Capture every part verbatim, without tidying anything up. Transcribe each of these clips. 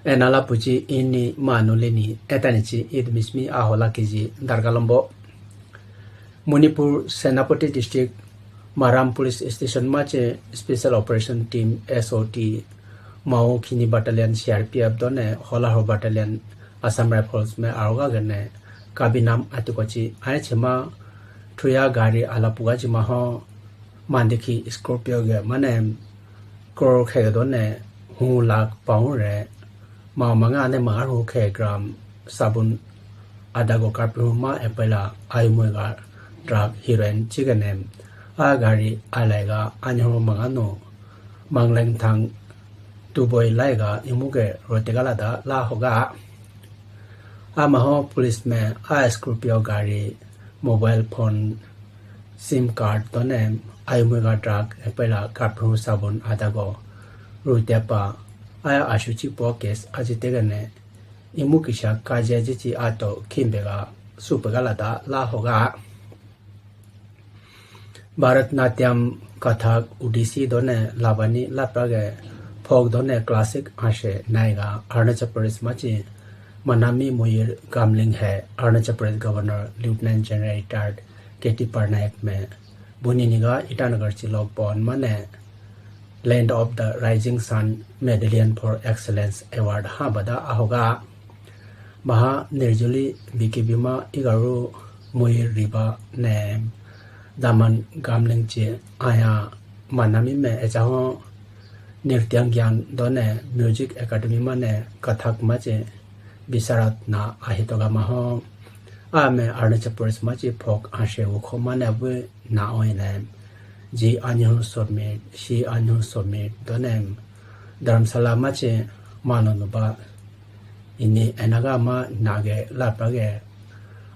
Enala puji ini manu leni etanichi idmismi ahola kiji dargalombo. Manipur Senapati District Maram Police Station mache Special Operation Team S O T Mao Khini Battalion C R P F done Hola Ho Battalion Assam Rifles me aroga gane kabinam atikochi aichema thuya gari ala puga jima ho mandikhi Scorpio ge mane crore khege done hu lakh pound re ma manga ne ma hu khe gram sabun adago kapru ma epela ayumoi ga drug heroin chigane a gari alaiga anyo manga no mangleng thang tuboi laiga imuge rotegala da la hoga. Amaho police me a Scorpio gari, mobile phone, sim card tone ayumoi ga drug epela kapru sabun adago rutepa aya ashuchi po case ajitegane imu kisa kaje jichi ato khimbega supegala da la hoga. Bharatanatyam, Kathak, Odissi done Lavani laprage folk done classic ashe naiga Arunachal Pradesh machi Manami Moyir Gamling hai Arunachal Pradesh Governor Lieutenant General Retired K T Parnaik me buni niga Itanagar chilok pon mane Land of the Rising Sun Medallion for Excellence Award ha bada ahoga. Maha nirjuli biki bima igaru mui riba ne daman gamling chi aya Manami me echaho nirtya gyan done music academy mane Kathak machi bisarat na ahitoga maho. Ame Arunachal Pradesh machi folk ashe ukho mane abui na oine. Ji anyu submit, shi anyu submit donem. Dharamsala machi mano nuba. Ini enaga ma nage lapage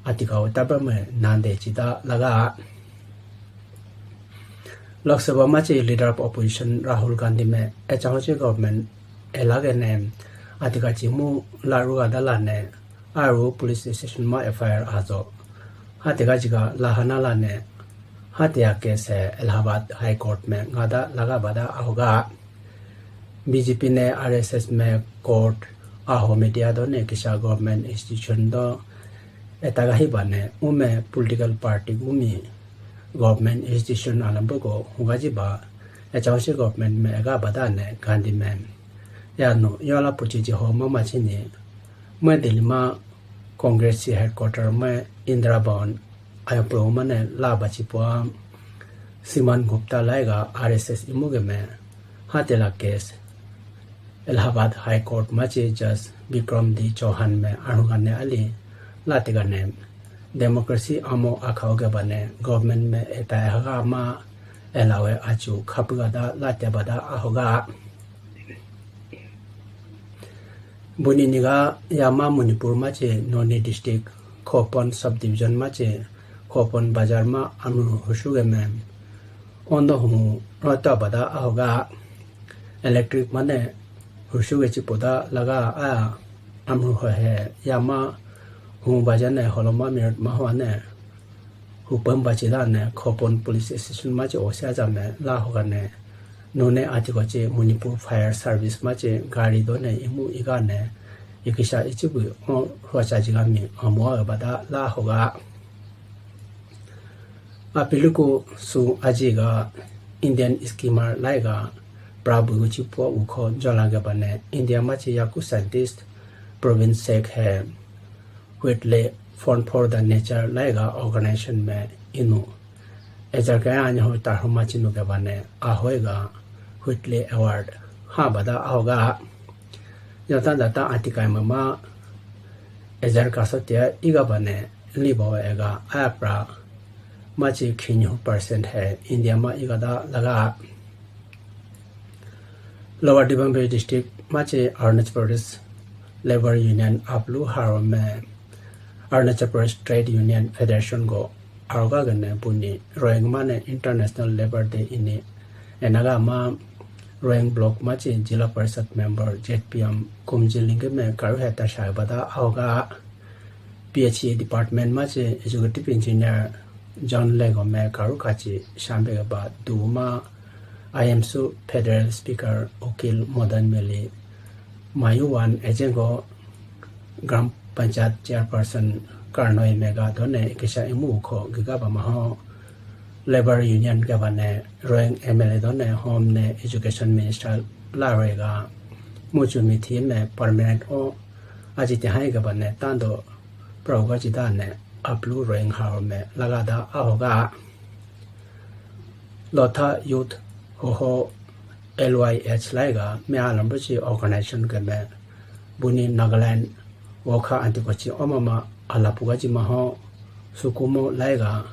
atika utaba me nande chita laga. Lok Sabha machi Leader of Opposition Rahul Gandhi me echahochi government elage ne atika chimu laruga dalane aru police station ma F I R ajo. Hati ga jiga lahana lane hati ya case Allahabad High Court me ngada laga bada ahoga. B J P ne R S S me court aho media do ne kisa government institution do etaga hi bane ume political party gumi government institution alambo go hugaji ba echausi government me ega bada ne Gandhi me ya no yola puchi ji ho mama chini. Mwe Delhi ma Congress si headquarter mwe Indira Bhawan ayo pro mane la bachi po Siman Gupta laiga R S S imuge me hatela case Allahabad High Court machi Judge Bikram D Chauhan me anuga ne ali latigane democracy amo akha oge bane government me eta haga ma elawe achu khapuga da latia bada ahoga. Buni niga yama Manipur machi Noney district Khopon subdivision machi Khopon bazar ma amru husuge me ondo humu rota bada ahoga. Electric mane husuge chipoda laga a amru ho he yama hu bazar ne holoma mirot ma ho ne. Hupam bachi la ne Khopon police station machi osi aja me la hoga ne nune ati kochi Manipur Fire Service machi gari do ne imu iga ne ikisa ichibu o rocha jiga mi amu aga bada la hoga. Apiluku su ajiga Indian skimmer laiga Prabhu chipo ukho jola ga bane India machi yaku scientist Province Sek he Whitley Fund for the Nature laiga organization me inu. Ejar kaya anyo ho tarhuma chinu ke bane ahoiga Whitley Award ha bada ahoga. Yata data atikai mama ejar kaso tia iga bane libo ega apra machi khinyu percent he India ma iga da laga. Lower Dibang Valley District machi Arunachal Pradesh Labour Union aplu harome Arunachal Pradesh Trade Union Federation go aroga gane buni Rohingya mane International Labour Day ini enaga ma Roing Block machi Zilla Parishad Member Z P M Kumji Lingam me karu heta shai bada ahoga. P H E department machi Executive Engineer John Lego me karu kachi shambe ba duma I M S U Federal Speaker Ukil Madan Meli Mayuwan ejengo Gram Panchayat Chairperson Karnoi Mega done ikisha imu kho gigaba maho Labour Union gabane Roing M L A done Home ne Education Minister larega muchu mithi me permanent o ajiti hai gabane tando proga jidane aplu Roing hao me lagada ahoga Lotha Youth Hoho L Y H laiga me alambuchi organization ke me buni Nagaland Wokha antikochi omama alapuga jimaho sukumo laiga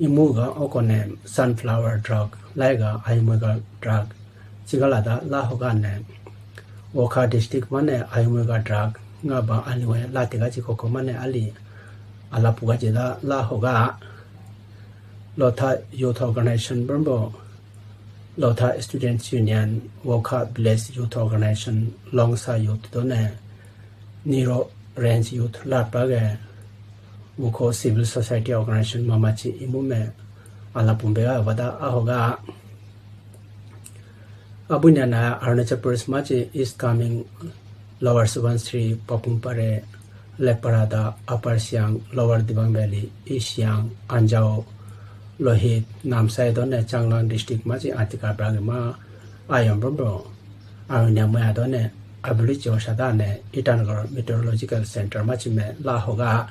imuga okone sunflower drug laiga ayumuga drug chigalada lahogane Wokha district mane ayumuga drug ngaba aliwe latiga chikoko mane ali alapuga jida lahoga Lotha Youth Organization Brombo, Lotha Students Union, Wokha Village Youth Organization, Longsa Youth done, Niro Range Youth larpage, Wokha Civil Society Organization mamachi imume, ala pumbe ga wada ahoga. Abunyana Arunachal Pradesh machi East Kameng, Lower Subansiri, Papum Pare, Leparada, Upper Siang, Lower Dibang Valley, East Siang, Anjao, Lohit, Namsai done Changlang district machi atika bragi ma ayam brombo. Arunya maya done abuli jo sadane Itanagar Meteorological Center machi me lahoga.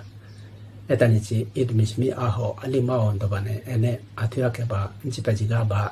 Etanichi idmismi aho alima ondo bane ene athuya keba jipa jiga ba.